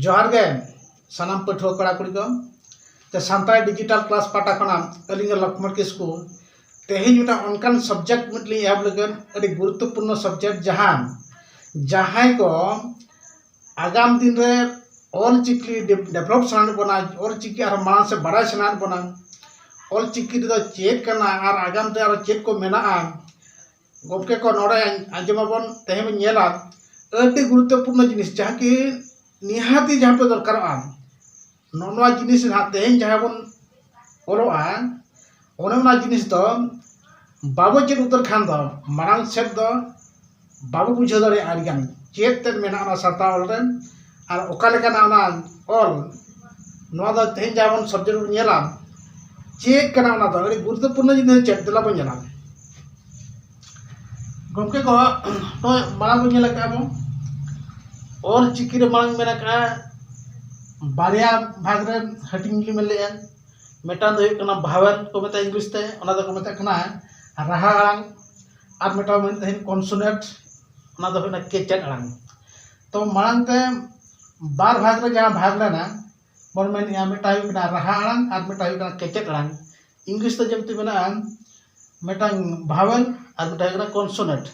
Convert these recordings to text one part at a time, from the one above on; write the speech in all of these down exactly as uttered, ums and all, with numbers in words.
ᱡᱚᱦᱟᱨ ᱜᱮ ᱥᱟᱱᱟᱢ ᱯᱟᱹᱴᱷᱩᱣᱟᱹ ᱠᱚᱲᱟ ᱠᱩᱲᱤ ᱠᱚ᱾ ᱛᱮ ᱥᱟᱱᱛᱟᱲᱤ ᱰᱤᱡᱤᱴᱟᱞ ᱠᱞᱟᱥ ᱯᱟᱦᱴᱟ ᱠᱷᱚᱱᱟᱜ ᱟᱹᱞᱤᱧ ᱞᱚᱠᱷᱢᱚᱬ ᱠᱤᱥᱠᱩ ᱛᱮᱦᱮᱧ ᱢᱤᱫᱴᱟᱝ ᱚᱱᱠᱟᱱ ᱥᱟᱵᱡᱮᱠᱴ ᱢᱤᱫ ᱞᱤᱧ ᱮᱦᱚᱵ ᱞᱟᱹᱜᱤᱫ, ᱟᱹᱰᱤ ᱜᱩᱨᱩᱛᱛᱚᱯᱩᱨᱱᱚ ᱥᱟᱵᱡᱮᱠᱴ, ᱡᱟᱦᱟᱸ ᱡᱟᱦᱟᱸᱭ ᱠᱚ ᱟᱜᱟᱢ ᱫᱤᱱ ᱨᱮ ᱚᱞ ᱪᱤᱠᱤ ᱰᱮᱵᱷᱞᱚᱯ ᱥᱟᱱᱟᱭᱮᱫ ᱵᱚᱱᱟ, ᱚᱞ ᱪᱤᱠᱤ ᱟᱨᱦᱚᱸ ᱢᱟᱲᱟᱝ ᱥᱮᱫ ᱵᱟᱲᱟᱭ ᱥᱟᱱᱟᱭᱮᱫ ᱵᱚᱱᱟ, ᱚᱞ ᱪᱤᱠᱤ ᱨᱮᱫᱚ ᱪᱮᱫ ᱠᱟᱱᱟ ᱟᱨ ᱟᱜᱟᱢ ᱫᱤᱱ ᱟᱨᱦᱚᱸ ᱪᱮᱫ ᱠᱚ ᱢᱮᱱᱟᱜᱼᱟ, ᱜᱚᱢᱠᱮ ᱠᱚ ᱱᱚᱰᱮ ᱟᱸᱡᱚᱢᱟᱵᱚᱱ, ᱛᱮᱦᱮᱧ ᱵᱚᱱ ᱧᱮᱞᱟ ᱟᱹᱰᱤ ᱜᱩᱨᱩᱛᱛᱚᱯᱩᱨᱱᱚ ᱡᱤᱱᱤᱥ, ᱡᱟᱦᱟᱸ ᱠᱤ ᱱᱤᱦᱟᱹᱛᱤ ᱡᱟᱦᱟᱸ ᱯᱮ ᱫᱚᱨᱠᱟᱨᱚᱜᱼᱟ᱾ ᱱᱚᱜᱼᱚ ᱱᱚᱣᱟ ᱡᱤᱱᱤᱥ ᱱᱟᱦᱟᱜ ᱛᱮᱦᱮᱧ ᱡᱟᱦᱟᱸ ᱵᱚᱱ ᱚᱞᱚᱜᱼᱟ, ᱚᱱᱮ ᱚᱱᱟ ᱡᱤᱱᱤᱥ ᱫᱚ ᱵᱟᱵᱚ ᱪᱮᱫ ᱩᱛᱟᱹᱨ ᱠᱷᱟᱱ ᱫᱚ ᱢᱟᱲᱟᱝ ᱥᱮᱫ ᱫᱚ ᱵᱟᱵᱚ ᱵᱩᱡᱷᱟᱹᱣ ᱫᱟᱲᱮᱭᱟᱜᱼᱟ ᱟᱹᱰᱤᱜᱟᱱ ᱪᱮᱫ ᱛᱮᱫ ᱢᱮᱱᱟᱜᱼᱟ ᱚᱱᱟ ᱥᱟᱱᱛᱟᱲ ᱚᱞ ᱨᱮ ᱟᱨ ᱚᱠᱟ ᱞᱮᱠᱟᱱᱟᱜ ᱚᱱᱟ ᱚᱞ᱾ ᱱᱚᱣᱟ ᱫᱚ ᱛᱮᱦᱮᱧ ᱡᱟᱦᱟᱸ ᱵᱚᱱ ᱥᱟᱵᱡᱮᱠᱴ ᱵᱚᱱ ᱧᱮᱞᱟ, ᱪᱮᱫ ᱠᱟᱱᱟ ᱚᱱᱟ ᱫᱚ ᱟᱹᱰᱤ ᱜᱩᱨᱩᱛᱛᱚᱯᱩᱨᱱᱚ ᱡᱤᱱᱤᱥ ᱪᱮᱫ, ᱫᱮᱞᱟ ᱵᱚᱱ ᱧᱮᱞᱟ᱾ ᱜᱚᱢᱠᱮ ᱠᱚ, ᱱᱚᱜᱼᱚᱭ ᱢᱟᱲᱟᱝ ᱵᱚᱱ ᱧᱮᱞ ᱟᱠᱟᱫᱼᱟ ᱵᱚᱱ, ᱚᱞ ᱪᱤᱠᱤ ᱨᱮ ᱢᱟᱲᱟᱝ ᱢᱮᱱ ᱟᱠᱟᱫᱼᱟ ᱵᱟᱨᱭᱟ ᱵᱷᱟᱜᱽ ᱨᱮ ᱦᱟᱹᱴᱤᱧ ᱞᱤᱧ ᱢᱮᱱ ᱞᱮᱫᱼᱟ᱾ ᱢᱤᱫᱴᱟᱝ ᱫᱚ ᱦᱩᱭᱩᱜ ᱠᱟᱱᱟ ᱵᱷᱟᱣᱮᱞ ᱠᱚ ᱢᱮᱛᱟᱜᱼᱟ ᱤᱝᱞᱤᱥ ᱛᱮ, ᱚᱱᱟ ᱫᱚᱠᱚ ᱢᱮᱛᱟᱜ ᱠᱟᱱᱟ ᱨᱟᱦᱟ ᱟᱲᱟᱝ, ᱟᱨ ᱢᱤᱫᱴᱟᱝ ᱢᱮᱱ ᱛᱟᱦᱮᱸᱫ ᱠᱚᱱᱥᱳᱱᱮᱱᱴ, ᱚᱱᱟ ᱫᱚ ᱦᱩᱭᱩᱜ ᱠᱟᱱᱟ ᱠᱮᱪᱮᱫ ᱟᱲᱟᱝ᱾ ᱛᱚ ᱢᱟᱲᱟᱝ ᱛᱮ ᱵᱟᱨ ᱵᱷᱟᱜᱽ ᱨᱮ ᱡᱟᱦᱟᱸ ᱵᱷᱟᱜᱽ ᱞᱮᱱᱟ, ᱵᱚᱱ ᱢᱮᱱᱮᱫᱼᱟ ᱢᱤᱫᱴᱟᱝ ᱦᱩᱭᱩᱜ ᱠᱟᱱᱟ ᱨᱟᱦᱟ ᱟᱲᱟᱝ ᱟᱨ ᱢᱤᱫᱴᱟᱝ ᱦᱩᱭᱩᱜ ᱠᱟᱱᱟ ᱠᱮᱪᱮᱫ ᱟᱲᱟᱝ᱾ ᱤᱝᱞᱤᱥ ᱛᱮ ᱡᱮᱢᱛᱤ ᱢᱮᱱᱟᱜᱼᱟ ᱢᱤᱫᱴᱟᱝ ᱵᱷᱟᱣᱮᱞ ᱟᱨ ᱢᱤᱫᱴᱟᱝ ᱦᱩᱭᱩᱜ ᱠᱟᱱᱟ ᱠᱚᱱᱥᱳᱱᱮᱱᱴ᱾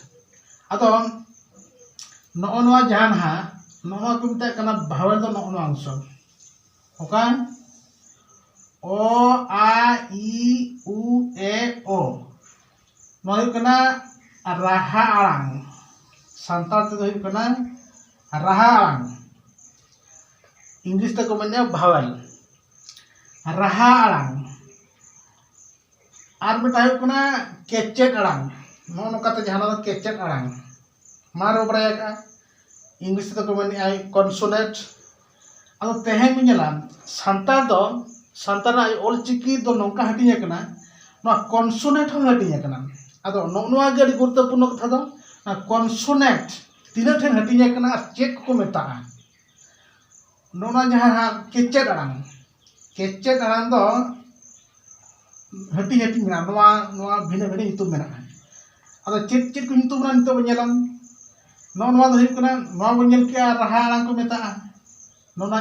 ᱟᱫᱚ ᱱᱚᱜᱼᱚ ᱱᱚᱣᱟ ᱡᱟᱦᱟᱸ ᱱᱟᱦᱟᱜ ᱱᱚᱜᱼᱚ ᱱᱚᱣᱟ ᱠᱚ ᱢᱮᱛᱟᱜ ᱠᱟᱱᱟ ᱵᱷᱟᱣᱮᱞ ᱫᱚ ᱱᱚᱜᱼᱚ ᱱᱚᱣᱟ ᱚᱝᱥᱚ, ᱚᱠᱟ ᱚ ᱟ ᱤ ᱩ ᱮ ᱳ, ᱱᱚᱣᱟ ᱦᱩᱭᱩᱜ ᱠᱟᱱᱟ ᱨᱟᱦᱟ ᱟᱲᱟᱝ, ᱥᱟᱱᱛᱟᱲ ᱛᱮᱫᱚ ᱦᱩᱭᱩᱜ ᱠᱟᱱᱟ ᱨᱟᱦᱟ ᱟᱲᱟᱝ, ᱤᱝᱞᱤᱥ ᱛᱮᱠᱚ ᱢᱮᱱᱟ ᱵᱷᱟᱣᱮᱞ, ᱨᱟᱦᱟ ᱟᱲᱟᱝ᱾ ᱟᱨ ᱢᱤᱫᱴᱟᱝ ᱦᱩᱭᱩᱜ ᱠᱟᱱᱟ ᱠᱮᱪᱮᱫ ᱟᱲᱟᱝ᱾ ᱱᱚᱜᱼᱚ ᱱᱚᱝᱠᱟᱛᱮ ᱡᱟᱦᱟᱸ ᱫᱚ ᱠᱮᱪᱮᱫ ᱟᱲᱟᱝ, ᱢᱟ ᱨᱚᱲ ᱵᱟᱲᱟᱭ ᱟᱠᱟᱫᱼᱟ, ᱤᱝᱞᱤᱥ ᱛᱮᱫᱚ ᱠᱚ ᱢᱮᱱᱮᱫᱼᱟ ᱠᱚᱱᱥᱳᱱᱮᱱᱴ᱾ ᱟᱫᱚ ᱛᱮᱦᱮᱧ ᱵᱚᱱ ᱧᱮᱞᱟ ᱥᱟᱱᱛᱟᱲ ᱫᱚ, ᱥᱟᱱᱛᱟᱲ ᱨᱮᱱᱟᱜ ᱚᱞ ᱪᱤᱠᱤ ᱫᱚ ᱱᱚᱝᱠᱟ ᱦᱟᱹᱴᱤᱧ ᱟᱠᱟᱱᱟ, ᱱᱚᱣᱟ ᱠᱚᱱᱥᱳᱱᱮᱱᱴ ᱦᱚᱸ ᱦᱟᱹᱴᱤᱧ ᱟᱠᱟᱱᱟ᱾ ᱟᱫᱚ ᱱᱚᱜᱼᱚ ᱱᱚᱣᱟ ᱜᱮ ᱟᱹᱰᱤ ᱜᱩᱨᱩᱛᱛᱚᱯᱩᱨᱱᱚ ᱠᱟᱛᱷᱟ ᱫᱚ, ᱚᱱᱟ ᱠᱚᱱᱥᱳᱱᱮᱱᱴ ᱛᱤᱱᱟᱹᱜ ᱴᱷᱮᱱ ᱦᱟᱹᱴᱤᱧ ᱟᱠᱟᱱᱟ ᱟᱨ ᱪᱮᱫ ᱠᱚᱠᱚ ᱢᱮᱛᱟᱜᱼᱟ᱾ ᱱᱚᱜᱼᱚ ᱱᱚᱣᱟ ᱡᱟᱦᱟᱸ ᱦᱟᱸᱜ ᱠᱮᱪᱮᱫ ᱟᱲᱟᱝ, ᱠᱮᱪᱮᱫ ᱟᱲᱟᱝ ᱫᱚ ᱦᱟᱹᱴᱤᱧ ᱦᱟᱹᱴᱤᱧ ᱢᱮᱱᱟᱜᱼᱟ, ᱱᱚᱣᱟ ᱱᱚᱣᱟ ᱵᱷᱤᱱᱟᱹ ᱵᱷᱤᱱᱟᱹ ᱧᱩᱛᱩᱢ ᱢᱮᱱᱟᱜᱼᱟ᱾ ᱟᱫᱚ ᱪᱮᱫ ᱪᱮᱫ ᱠᱚ ᱧᱩᱛᱩᱢ ᱢᱮᱱᱟᱜᱼᱟ ᱱᱤᱛᱚᱜ ᱵᱚᱱ ᱧᱮᱞᱟ᱾ ᱱᱚᱜᱼᱚ ᱱᱚᱣᱟ ᱫᱚ ᱦᱩᱭᱩᱜ ᱠᱟᱱᱟ, ᱱᱚᱣᱟ ᱵᱚᱱ ᱧᱮᱞ ᱠᱮᱜᱼᱟ ᱨᱟᱦᱟ ᱟᱲᱟᱝ ᱠᱚ ᱢᱮᱛᱟᱜᱼᱟ᱾ ᱱᱚᱣᱟ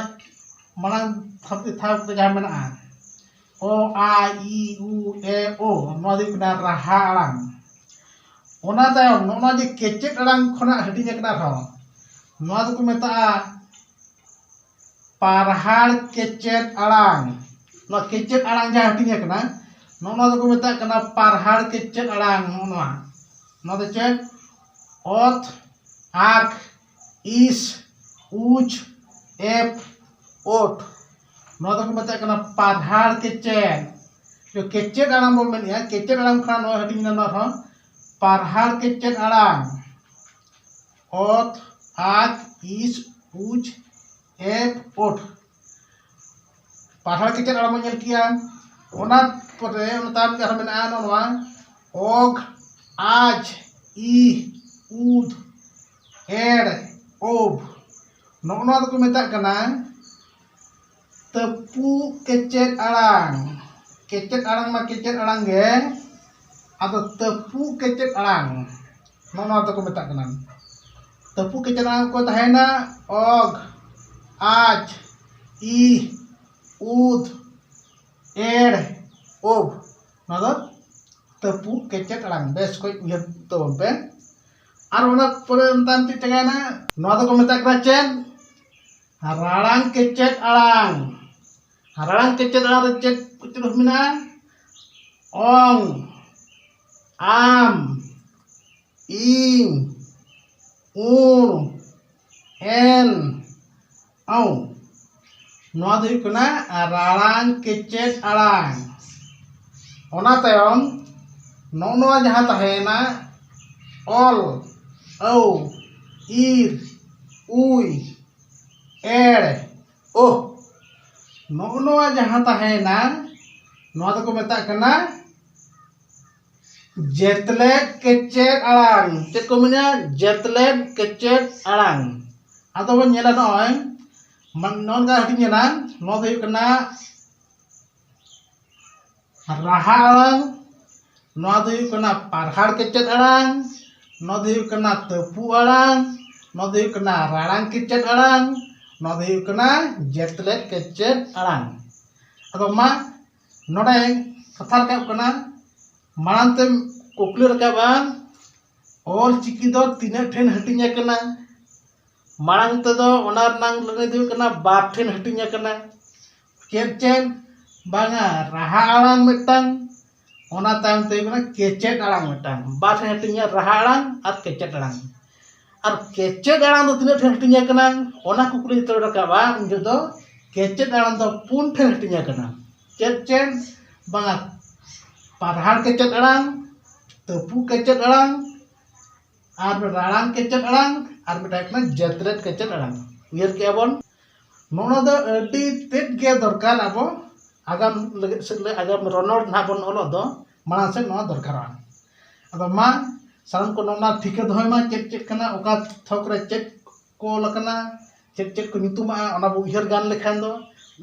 ᱢᱟᱲᱟᱝ ᱛᱷᱟᱯ- ᱛᱷᱟᱯ ᱨᱮ ᱡᱟᱦᱟᱸ ᱢᱮᱱᱟᱜᱼᱟ, ᱚ, ᱟ, ᱤ, ᱩ, ᱮ, ᱳ, ᱱᱚᱣᱟ ᱫᱚ ᱦᱩᱭᱩᱜ ᱠᱟᱱᱟ ᱨᱟᱦᱟ ᱟᱲᱟᱝ᱾ ᱚᱱᱟ ᱛᱟᱭᱚᱢ ᱱᱚᱜᱼᱚ ᱱᱚᱣᱟ ᱡᱮ ᱠᱮᱪᱮᱫ ᱟᱲᱟᱝ ᱠᱷᱚᱱᱟᱜ ᱦᱟᱹᱴᱤᱧ ᱟᱠᱟᱱᱟ ᱟᱨᱦᱚᱸ, ᱱᱚᱣᱟ ᱫᱚᱠᱚ ᱢᱮᱛᱟᱜᱼᱟ ᱯᱟᱨᱦᱟᱲ ᱠᱮᱪᱮᱫ ᱟᱲᱟᱝ᱾ ᱱᱚᱣᱟ ᱠᱮᱪᱮᱫ ᱟᱲᱟᱝ ᱡᱟᱦᱟᱸ ᱦᱟᱹᱴᱤᱧ ᱟᱠᱟᱱᱟ, ᱱᱚᱜᱼᱚ ᱱᱚᱣᱟ ᱫᱚᱠᱚ ᱢᱮᱛᱟᱜ ᱠᱟᱱᱟ ᱯᱟᱨᱦᱟᱲ ᱠᱮᱪᱮᱫ ᱟᱲᱟᱝ᱾ ᱱᱚᱜᱼᱚ ᱱᱚᱣᱟ, ᱱᱚᱣᱟ ᱫᱚ ᱪᱮᱫ? ᱚᱛ, ᱟᱠ, ᱤᱥ, ᱩᱪ, ᱮᱯ, ᱳᱴ᱾ ᱱᱚᱣᱟ ᱫᱚᱠᱚ ᱢᱮᱛᱟᱜ ᱠᱟᱱᱟ ᱯᱟᱨᱦᱟᱲ ᱠᱮᱪᱮᱫ᱾ ᱠᱮᱪᱮᱫ ᱟᱲᱟᱝ ᱵᱚᱱ ᱢᱮᱱᱮᱫᱼᱟ, ᱠᱮᱪᱮᱫ ᱟᱲᱟᱝ ᱠᱷᱚᱱᱟᱜ ᱱᱚᱣᱟ ᱦᱟᱹᱴᱤᱧ ᱮᱱᱟ ᱱᱚᱣᱟ ᱦᱚᱸ ᱯᱟᱨᱦᱟᱲ ᱠᱮᱪᱮᱫ ᱟᱲᱟᱝ᱾ ᱚᱛ, ᱟᱠ, ᱤᱥ, ᱩᱪ, ᱮᱯ, ᱳᱴ᱾ ᱯᱟᱨᱦᱟᱲ ᱠᱮᱪᱮᱫ ᱟᱲᱟᱝ ᱵᱚᱱ ᱧᱮᱞ ᱠᱮᱜᱼᱟ᱾ ᱚᱱᱟ ᱯᱚᱨᱮ ᱚᱱᱟ ᱛᱟᱭᱚᱢ ᱛᱮ ᱟᱨᱦᱚᱸ ᱢᱮᱱᱟᱜᱼᱟ ᱱᱚᱣᱟ ᱚᱜ, ᱟᱡ, ᱤ, ᱩᱫ, ᱮᱲ, ᱳᱵ᱾ ᱱᱚᱜᱼᱚ ᱱᱚᱣᱟ ᱫᱚᱠᱚ ᱢᱮᱛᱟᱜ ᱠᱟᱱᱟ ᱛᱟᱹᱯᱩᱜ ᱠᱮᱪᱮᱫ ᱟᱲᱟᱝ᱾ ᱠᱮᱪᱮᱫ ᱟᱲᱟᱝ ᱢᱟ ᱠᱮᱪᱮᱫ ᱟᱲᱟᱝ ᱜᱮ, ᱟᱫᱚ ᱛᱟᱹᱯᱩᱜ ᱠᱮᱪᱮᱫ ᱟᱲᱟᱝ ᱱᱚᱜᱼᱚ ᱱᱚᱣᱟ ᱫᱚᱠᱚ ᱢᱮᱛᱟᱜ ᱠᱟᱱᱟ᱾ ᱛᱟᱹᱯᱩᱜ ᱠᱮᱪᱮᱫ ᱟᱲᱟᱝ ᱠᱚ ᱛᱟᱦᱮᱸᱭᱮᱱᱟ ᱚᱜ, ᱟᱡ, ᱤ, ᱩᱫ, ᱮᱲ, ᱳᱵ᱾ ᱱᱚᱣᱟ ᱫᱚ ᱛᱟᱹᱯᱩᱜ ᱠᱮᱪᱮᱫ ᱟᱲᱟᱝ᱾ ᱵᱮᱥ ᱠᱚᱡ ᱩᱭᱦᱟᱹᱨ ᱛᱟᱵᱚᱱ ᱯᱮ᱾ ᱟᱨ ᱚᱱᱟ ᱯᱚᱨᱮ ᱚᱱᱛᱮ ᱪᱮᱫ ᱪᱤᱠᱟᱹᱭᱮᱱᱟ? ᱱᱚᱣᱟ ᱫᱚᱠᱚ ᱢᱮᱛᱟᱜ ᱠᱟᱱᱟ ᱪᱮᱫ? ᱨᱟᱲᱟᱝ ᱠᱮᱪᱮᱫ ᱟᱲᱟᱝ᱾ ᱨᱟᱲᱟᱝ ᱠᱮᱪᱮᱫ ᱟᱲᱟᱝ ᱨᱮ ᱪᱮᱫ ᱪᱮᱫ ᱢᱮᱱᱟᱜᱼᱟ? ᱚᱝ, ᱟᱢ, ᱤᱧ, ᱩᱬ, ᱮᱱ, ᱚᱝ᱾ ᱱᱚᱣᱟ ᱫᱚ ᱦᱩᱭᱩᱜ ᱠᱟᱱᱟ ᱨᱟᱲᱟᱝ ᱠᱮᱪᱮᱫ ᱟᱲᱟᱝ᱾ ᱚᱱᱟ ᱛᱟᱭᱚᱢ ᱱᱚᱜᱼᱚ ᱱᱚᱣᱟ ᱡᱟᱦᱟᱸ ᱛᱟᱦᱮᱸᱭᱮᱱᱟ ᱚᱞ, ᱟᱹᱣ, ᱤᱨ, ᱩᱭ, ᱮᱲ, ᱳᱦ᱾ ᱱᱚᱜᱼᱚ ᱱᱚᱣᱟ ᱡᱟᱦᱟᱸ ᱛᱟᱦᱮᱸᱭᱮᱱᱟ, ᱱᱚᱣᱟ ᱫᱚᱠᱚ ᱢᱮᱛᱟᱜ ᱠᱟᱱᱟ ᱡᱮᱛᱞᱮᱫ ᱠᱮᱪᱮᱫ ᱟᱲᱟᱝ᱾ ᱪᱮᱫ ᱠᱚ ᱢᱮᱱᱟ? ᱡᱮᱛᱞᱮᱫ ᱠᱮᱪᱮᱫ ᱟᱲᱟᱝ᱾ ᱟᱫᱚ ᱵᱚᱱ ᱧᱮᱞᱟ ᱱᱚᱜᱼᱚᱭ, ᱢᱟᱱ-, ᱱᱚᱜᱼᱚ ᱱᱚᱝᱠᱟ ᱦᱟᱹᱴᱤᱧ ᱮᱱᱟ᱾ ᱱᱚᱣᱟ ᱫᱚ ᱦᱩᱭᱩᱜ ᱠᱟᱱᱟ ᱨᱟᱦᱟ ᱟᱲᱟᱝ, ᱱᱚᱣᱟ ᱫᱚ ᱦᱩᱭᱩᱜ ᱠᱟᱱᱟ ᱯᱟᱨᱦᱟᱲ ᱠᱮᱪᱮᱫ ᱟᱲᱟᱝ, ᱱᱚᱣᱟ ᱫᱚ ᱦᱩᱭᱩᱜ ᱠᱟᱱᱟ ᱛᱟᱹᱯᱩ ᱟᱲᱟᱝ, ᱱᱚᱣᱟ ᱫᱚ ᱦᱩᱭᱩᱜ ᱠᱟᱱᱟ ᱨᱟᱲᱟᱝ ᱠᱮᱪᱮᱫ ᱟᱲᱟᱝ, ᱱᱚᱣᱟ ᱫᱚ ᱦᱩᱭᱩᱜ ᱠᱟᱱᱟ ᱡᱮᱛᱞᱮᱫ ᱠᱮᱪᱮᱫ ᱟᱲᱟᱝ᱾ ᱟᱫᱚ ᱢᱟ ᱱᱚᱰᱮ ᱠᱟᱛᱷᱟ ᱨᱟᱠᱟᱵ ᱠᱟᱱᱟ, ᱢᱟᱲᱟᱝ ᱛᱮ ᱠᱩᱠᱞᱤ ᱨᱟᱠᱟᱵᱼᱟ, ᱚᱞ ᱪᱤᱠᱤ ᱫᱚ ᱛᱤᱱᱟᱹᱜ ᱴᱷᱮᱱ ᱦᱟᱹᱴᱤᱧ ᱟᱠᱟᱱᱟ? ᱢᱟᱲᱟᱝ ᱛᱮᱫᱚ ᱚᱱᱟ ᱨᱮᱱᱟᱜ ᱞᱟᱹᱱᱟᱹᱭ ᱫᱚ ᱦᱩᱭᱩᱜ ᱠᱟᱱᱟ ᱵᱟᱨ ᱴᱷᱮᱱ ᱦᱟᱹᱴᱤᱧ ᱟᱠᱟᱱᱟ᱾ ᱪᱮᱫ ᱪᱮᱫ? ᱵᱟᱝᱟ, ᱨᱟᱦᱟ ᱟᱲᱟᱝ ᱢᱤᱫᱴᱟᱝ, ᱚᱱᱟ ᱛᱟᱭᱚᱢ ᱛᱮ ᱦᱩᱭᱩᱜ ᱠᱟᱱᱟ ᱠᱮᱪᱮᱫ ᱟᱲᱟᱝ ᱢᱤᱫᱴᱟᱝ᱾ ᱵᱟᱨ ᱴᱷᱮᱱ ᱦᱟᱹᱴᱤᱧᱟ, ᱨᱟᱦᱟ ᱟᱲᱟᱝ ᱟᱨ ᱠᱮᱪᱮᱫ ᱟᱲᱟᱝ᱾ ᱟᱨ ᱠᱮᱪᱮᱫ ᱟᱲᱟᱝ ᱫᱚ ᱛᱤᱱᱟᱹᱜ ᱴᱷᱮᱱ ᱦᱟᱹᱴᱤᱧ ᱟᱠᱟᱱᱟ, ᱚᱱᱟ ᱠᱩᱠᱞᱤ ᱡᱚᱛᱚ ᱨᱟᱠᱟᱵᱼᱟ, ᱩᱱ ᱡᱚᱦᱚᱜ ᱫᱚ ᱠᱮᱪᱮᱫ ᱟᱲᱟᱝ ᱫᱚ ᱯᱩᱱ ᱴᱷᱮᱱ ᱦᱟᱹᱴᱤᱧ ᱟᱠᱟᱱᱟ᱾ ᱪᱮᱫ ᱪᱮᱫ? ᱵᱟᱝᱟ, ᱯᱟᱨᱦᱟᱲ ᱠᱮᱪᱮᱫ ᱟᱲᱟᱝ, ᱛᱟᱹᱯᱩ ᱠᱮᱪᱮᱫ ᱟᱲᱟᱝ, ᱟᱨ ᱨᱟᱲᱟᱝ ᱠᱮᱪᱮᱫ ᱟᱲᱟᱝ, ᱟᱨ ᱢᱤᱫᱴᱟᱝ ᱦᱩᱭᱩᱜ ᱠᱟᱱᱟ ᱡᱟᱹᱛᱨᱮᱫ ᱠᱮᱪᱮᱫ ᱟᱲᱟᱝ᱾ ᱩᱭᱦᱟᱹᱨ ᱠᱮᱜᱼᱟ ᱵᱚᱱ, ᱱᱚᱜᱼᱚ ᱱᱚᱣᱟ ᱫᱚ ᱟᱹᱰᱤ ᱛᱮᱫ ᱜᱮ ᱫᱚᱨᱠᱟᱨ ᱟᱵᱚ ᱟᱜᱟᱢ ᱞᱟᱹᱜᱤᱫ ᱥᱮᱫ ᱞᱮ, ᱟᱜᱟᱢ ᱨᱚᱱᱚᱲ ᱱᱟᱦᱟᱜ ᱵᱚᱱ ᱚᱞᱚᱜ ᱫᱚ ᱢᱟᱲᱟᱝ ᱥᱮᱫ ᱱᱚᱣᱟ ᱫᱚᱨᱠᱟᱨᱚᱜᱼᱟ᱾ ᱟᱫᱚ ᱢᱟ ᱥᱟᱱᱟᱢ ᱠᱚ ᱱᱚᱣᱟ ᱴᱷᱤᱠᱟᱹ ᱫᱚᱦᱚᱭ ᱢᱟ, ᱪᱮᱫ ᱪᱮᱫ ᱠᱟᱱᱟ, ᱚᱠᱟ ᱛᱷᱚᱠ ᱨᱮ ᱪᱮᱫ ᱠᱚ ᱚᱞ ᱟᱠᱟᱱᱟ, ᱪᱮᱫ ᱪᱮᱫ ᱠᱚ ᱧᱩᱛᱩᱢᱟᱜᱼᱟ, ᱚᱱᱟ ᱵᱚ ᱩᱭᱦᱟᱹᱨ ᱜᱟᱱ ᱞᱮᱠᱷᱟᱱ ᱫᱚ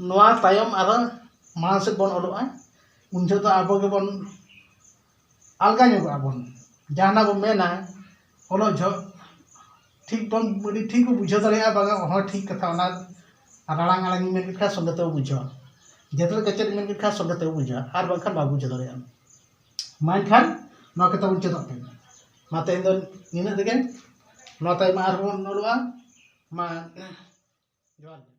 ᱱᱚᱣᱟ ᱛᱟᱭᱚᱢ ᱟᱨᱚ ᱢᱟᱲᱟᱝ ᱥᱮᱫ ᱵᱚᱱ ᱚᱞᱚᱜᱼᱟ᱾ ᱩᱱ ᱡᱚᱦᱚᱜ ᱫᱚ ᱟᱵᱚ ᱜᱮᱵᱚᱱ ᱟᱞᱜᱟ ᱧᱚᱜᱚᱜ ᱟᱵᱚᱱ᱾ ᱡᱟᱦᱟᱱᱟᱜ ᱵᱚᱱ ᱢᱮᱱᱟ ᱚᱞᱚᱜ ᱡᱚᱦᱚᱜ ᱴᱷᱤᱠ ᱵᱚᱱ, ᱟᱹᱰᱤ ᱴᱷᱤᱠ ᱵᱚᱱ ᱵᱩᱡᱷᱟᱹᱣ ᱫᱟᱲᱮᱭᱟᱜᱼᱟ, ᱵᱟᱝᱟ ᱦᱚᱸ ᱴᱷᱤᱠ ᱠᱟᱛᱷᱟ, ᱚᱱᱟ ᱨᱟᱲᱟᱝ ᱟᱲᱟᱝ ᱤᱧ ᱢᱮᱱ ᱠᱮᱫ ᱠᱷᱟᱱ ᱥᱚᱸᱜᱮ ᱛᱮᱵᱚ ᱵᱩᱡᱷᱟᱹᱣᱟ, ᱡᱮᱛᱮ ᱠᱟᱪᱮᱫ ᱤᱧ ᱢᱮᱱ ᱠᱮᱫ ᱠᱷᱟᱱ ᱥᱚᱸᱜᱮ ᱛᱮᱵᱚ ᱵᱩᱡᱷᱟᱹᱣᱟ, ᱟᱨ ᱵᱟᱝᱠᱷᱟᱱ ᱵᱟᱵᱚ ᱵᱩᱡᱷᱟᱹᱣ ᱫᱟᱲᱮᱭᱟᱜᱼᱟ᱾ ᱢᱟ ᱮᱱᱠᱷᱟᱱ ᱱᱚᱣᱟ ᱠᱟᱛᱷᱟ ᱵᱚᱱ ᱪᱮᱫᱚᱜ ᱠᱟᱱᱟ᱾ ᱢᱟ ᱛᱮᱦᱮᱧ ᱫᱚ ᱱᱤᱱᱟᱹᱜ ᱨᱮᱜᱮ, ᱱᱚᱣᱟ ᱛᱟᱭᱚᱢ ᱟᱨᱦᱚᱸ ᱵᱚᱱ ᱚᱞᱚᱜᱼᱟ᱾ ᱢᱟ ᱡᱚᱦᱟᱨ ᱜᱮ᱾